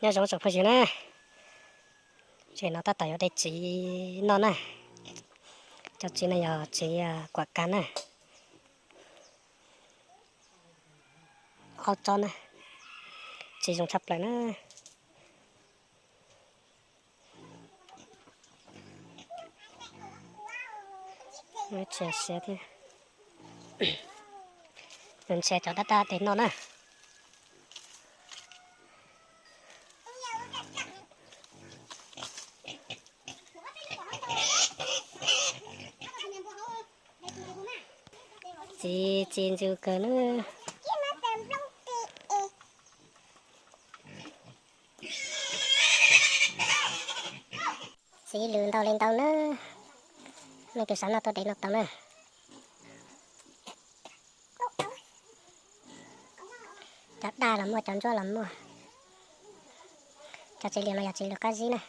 Nyob zoo tsoom phooj ywg na, tsev no tab tom yuav de txiv noj na. Cov txiv no yog txiv kuam kas na. Ob tsob na, txiv zoo tshaj plaws na. Txiv siav thiab. Nws ntshe cov dab dab de noj na. Txiv, txiv ntxim kawg na. Txiv lws ntau li ntau na. Nej tus xav noj tuaj de noj tau na. Cov daj los muaj, cov ntsuab los muaj. Cov txiv lws no yog txiv lws qab zib na.